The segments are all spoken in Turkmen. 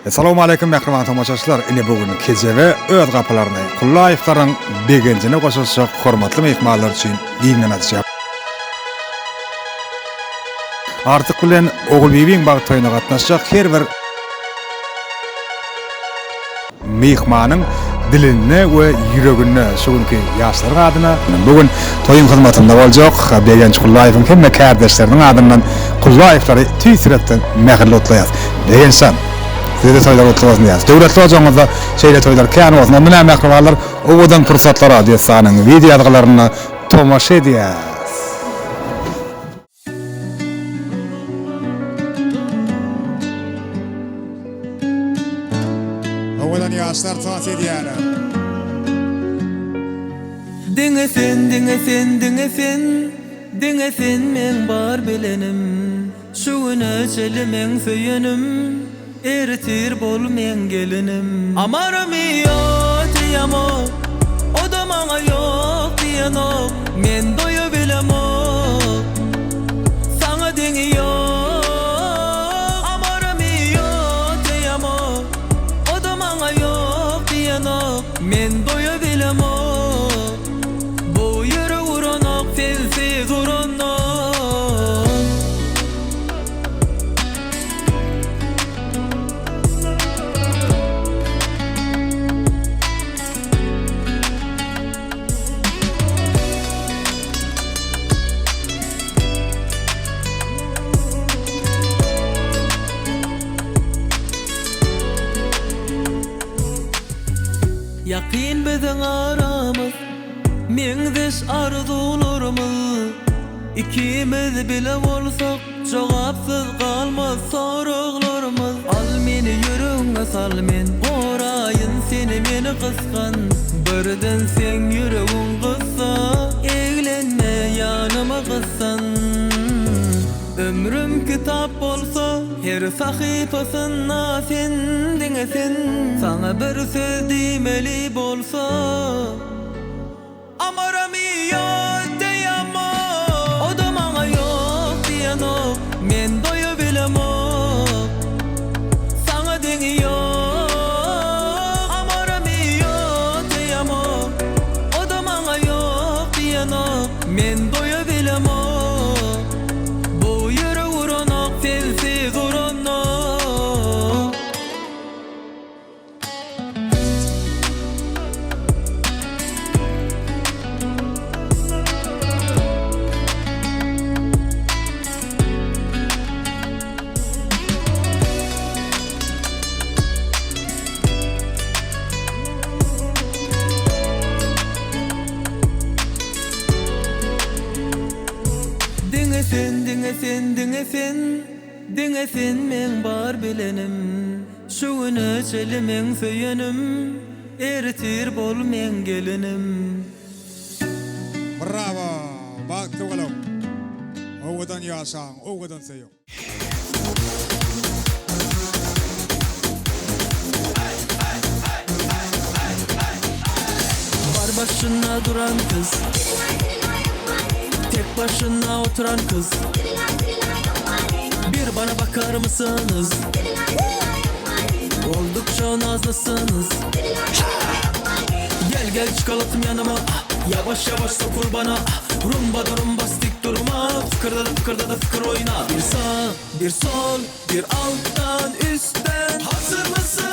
Salowmaleýkim mähriban tomaşaçylar! Ine bu gün Kejebe öz gapylaryny Kullaýewleriň begenjine goşulyşjak hormatly myhmanlar üçin giňden açýar. Artyk bilen Ogulbibiň bagt toýuna gatnaşjak her bir myhmanyň dilinde we ýüreginde şu günki ýaşlaryň adyna bu gün toýuň hyzmatynda boljak Begenç Kullaýewiň hemme kärdeşleriniň adyndan Kullaýewleri tüýs ýürekden mähirli gutlaýas. Begenç jan, size-de toýlar gutly bolsun diýýäs. Döwletli ojagyňyzda şeýle toýlar kän bolsun. Onda näme mähribanlar, owadan pursatlara dessanyň wideo ýazgylarynda tomaşa edýäs. Owadan ýaşlar tans edýärler. Diňe sen, diňe sen, diňe sen, Diňe sen meň bar bilenim. Şu güne çenli meň söýenim, Ertir bol meň gelinim. Amara mio ti amo, O-da maňa ýok diýenok, Men doýabilemok, Saňa deňi ýok. Amara mio te amo, O-da maňa ýok diýenok, Men doýabilemok. Bu ýürek uranok, sensiz uranok. Ýakyn biziň aramyz, meňzeş arzuwlarymyz. Ikimiz bile bolsak, jogapsyz galmaz soraglarymyz. Al meni ýüregiňe sal men goraýyn seni meni gysgan. Birden seň ýüregiň gyssa, eglenme ýanyma gyssan. Ömrüm kitap bolsa, her sahypasynda sen diňe sen. Saňa bir söz diýmeli bolsa. Amara mio te amo O-da maňa ýok diýenok Men doýabilemok Saňa deňi ýok Amara mio te amo O-da maňa ýok diýenok Men doýabilemok Bu ýürek uranok Sensiz uranok. Diňe sen, diňe sen, diňe sen, Diňe sen meň bar bilenim. Şu güne çenli meň söýenim, Ertir bol meň gelinim. Bravo! Bagtly boluň! Owadan ýaşaň, owadan söýüň! Bar başynda duran kyz. Tek başyna oturan kyz. Bir bana bakar mısınız? Oldukça nazlısınız. Gel gel çikolatam yanıma. Yavaş yavaş sokul bana. Rumba da rumbastik durma. Fıkırda da fıkırda da fıkır oyna. Bir sağ, bir sol, bir alttan, üstten. Hazır mısın?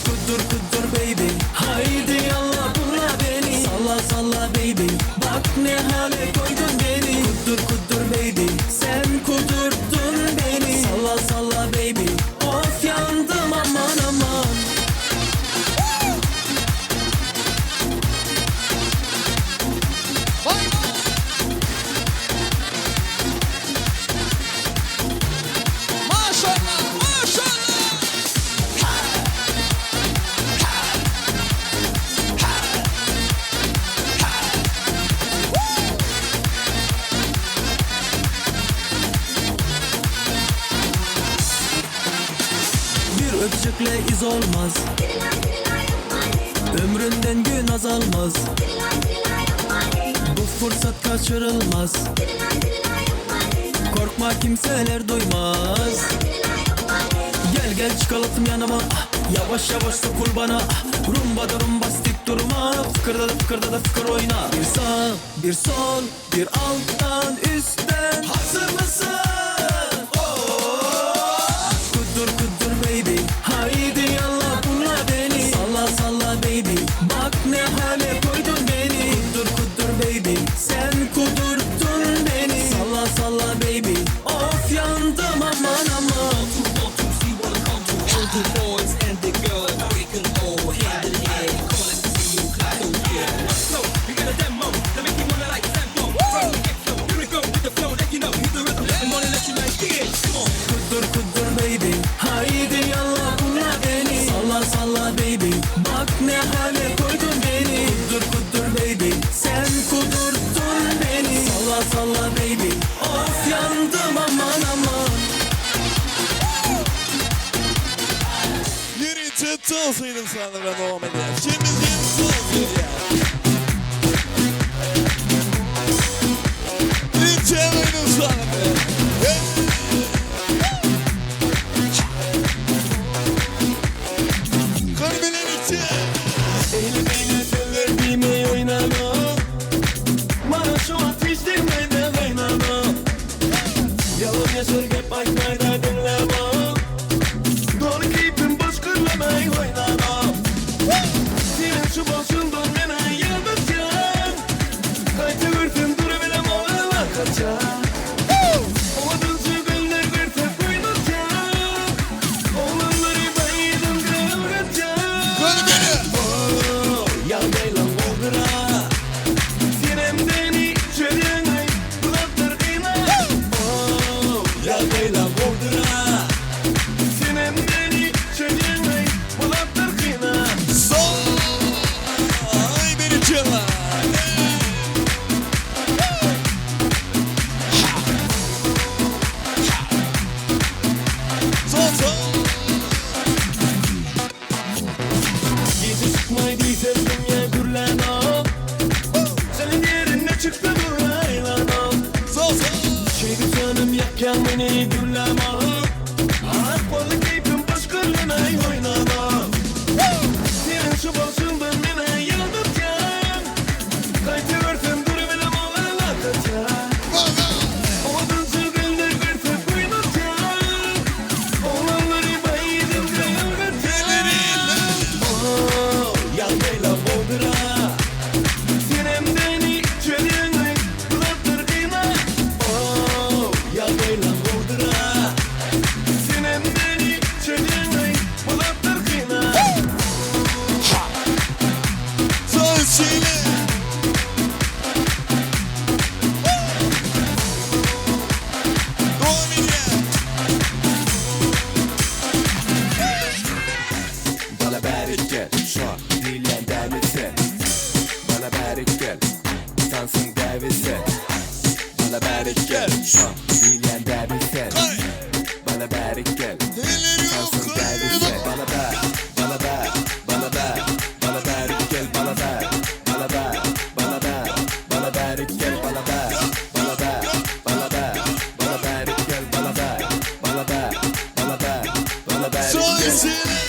Kudur kudur baby Haydi yallah bura beni Salla salla baby Bak ne hale koydun beni Kudur kudur baby Sen kudurttun beni Salla salla baby Of yandım aman aman Bir öpücükle iz olmaz Ömründen gün azalmaz Bu fırsat kaçırılmaz Korkma kimseler duymaz. Gel çikolatam yanıma ah, Yavaş yavaş sokul bana ah, Rumba da rumbastik durma Fıkırda da fıkırda da fıkır oyna Bir sağ bir sol bir alttan üstten Hazır mısın? Oh! Kudur kudur baby Haydi yallah bunla beni Salla salla baby Bak ne hale koydun beni Kudur kudur baby Sen kudurttun beni Salla salla baby Of yandım aman aman All the boys and the girls, we can all handle it. Come on, let me see you clap, oh yeah. So we got a demo that make you wanna like sample. From the get go, here we go with the flow, let you know hear the rhythm. And wanna let you like it. Come on. Kudur kudur baby Haydi yallah bunla beni Salla salla baby Bak ne hale koydun beni Kudur kudur baby Sen kudurttun beni Salla salla baby Of yandım aman aman Ýörite tans aýdym-sazlar bilen dowam edýär. Jemilden tans edýär. Ýörite aýdym-sazlar bilen. Hey! Hany bilelikde. Eli beni sever bilmeyi oynama Bana şu ateş değmeden oynama Yalan yaşar gep aytmayda dinleme Dolu keyfim boş gürlemey oynama Senin şu başından mene yıldızcan Qayta görsem durabilem oğlana kaçan Ovadıncı günler görse koynurcan Oğlanları baydım kıvırcan Hany beni. Ýagdaýlaň gowdura Senem beni çözýäňaý Kulaklar gyna Oh, Ýagdaýlaň gowdura Senem beni çözýäňaý Kulaklar gyna Sol. Ay beni çala. Sol sol. Gije çykmaý diýsem dünýä gürlänok Seniň ýerine çykdy bu aýlanok Sol sol. Şeýdip janym ýakýaň meni gürlämok Ak boldy keýpim boş gürlemäý oýnanok Seniň şu bolşuňdan mene ýyldyzjan Gaýta görsem durubilem oglana kaçan Odunçy günler görse buýnurjan Oglanlary baýdym gülgürtjan Oh, ýagdaýla boldyra Senem beni çözýäňaý Kulaklar gyna Oh, ýagdaýla boldyra Senem beni çözýäňaý Kulaklar gyna Sol şile. Dowam edýär. Bana bärik gel, şo diýilýän dämisi. Bana bärik gel, tansyň däbisi. Bana bärik gel, şo diýilýän dämisi. Hey. Bana bärik gel, Elleri tansyň däbisi. yukarı. Bana bä, bana bä, bana bä, bana bärik gel, bana bä, bana bä, bana bä, bana bärik gel, bana bä, bana bä, bana bä, bana bärik gel, bana bä, bana bä, bana bä, bana bärik Sol gel. şile.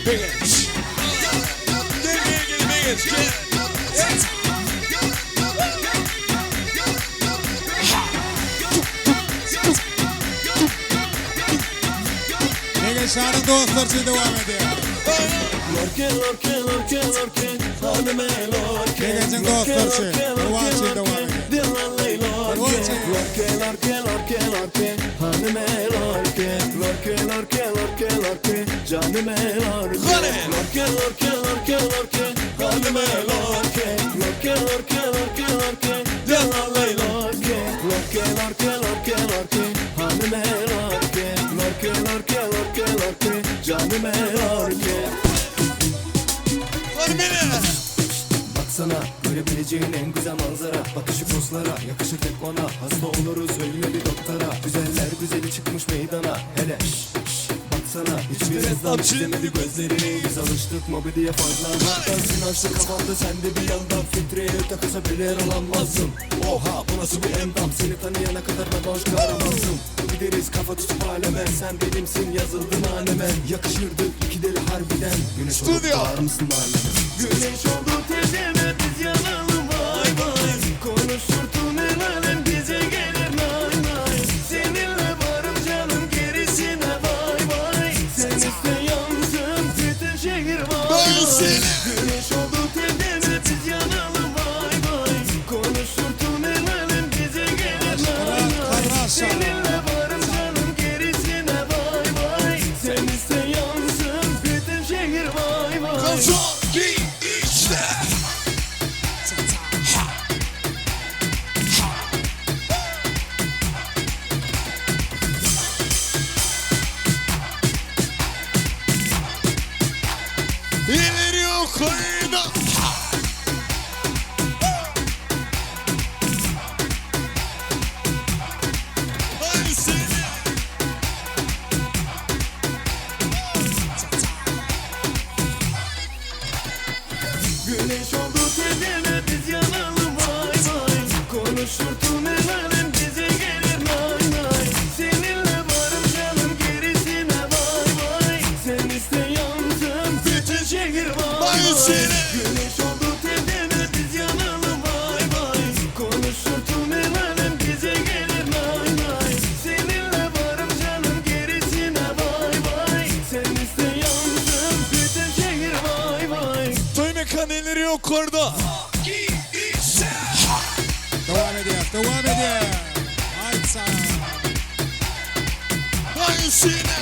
Begenç. Gel gel gel Begenç gel. Begenç dostlar üçin dowam edýär. Lorke, lorke, lorke, lorke, hanım ey lorke. Begençiň dostlar üçin, Gurban üçin dowam edýär. Dillaley lorke, Gurban üçin. lorke, lorke, lorke, lorke, hanım ey lorke. Lorke, lorke, lorke, lorke, canım ey lorke. Hany. Lorke, lorke, lorke, lorke, hanım ey lorke. Lorke, lorke, lorke, lorke, dillaley lorke. Lorke, lorke, lorke, lorke, hanım ey lorke. Lorke, lorke, lorke, lorke, canım ey lorke. Hany beni. Baksana görebileceğin en güzel manzara Bakışı postlara yakışır tek ona Hasta oluruz ölüme bir doktora Güzeller güzeli çıkmış meydana Hele şş, şş. sana Hiçbir ressam çizemedi gözlerini Biz alıştık mobilya fazla Dansın açtı kafamda sen de bir yandan Filtreye takılsa bile yaralanmazdım Oha bu nasıl bir endam Seni tanıyana kadar ben başka aramazdım Gideriz kafa tutup aleme Sen benimsin yazıldın haneme Yakışırdık iki deli harbiden Güneş olup Stüdyo. doğar mısın aleme Güneş oldu tezeme biz yanalım vay vay Konuşurtun el alem bize gelir nay nay Seninle varım canım gerisine vay vay Sen iste yansın bütün şehir vay Ben vay seni- Güneş oldu tezeme biz yanalım vay vay Konuşurtun el alem bize gelir nay nay Seninle varım canım gerisine vay vay Sen iste yansın bütün şehir vay vay Kontrol giy işte. İleri yukarıda. Ben seni. Güneş oldu tedeme biz yanalım vay vay Konuşur tüm el alem bize gelir nay nay Seninle varım canım gerisine vay vay Sen iste yansın bütün şehir vay Ben vay seni- Güneş oldu tedeme biz yanalım vay vay Konuşur tüm el alem bize gelir nay nay Seninle varım canım gerisine vay vay Sen iste yansın bütün şehir vay vay Toy mekan elleri yukarıda. Dowam edýär, dowam edýär. Aýtsa. Ben seni.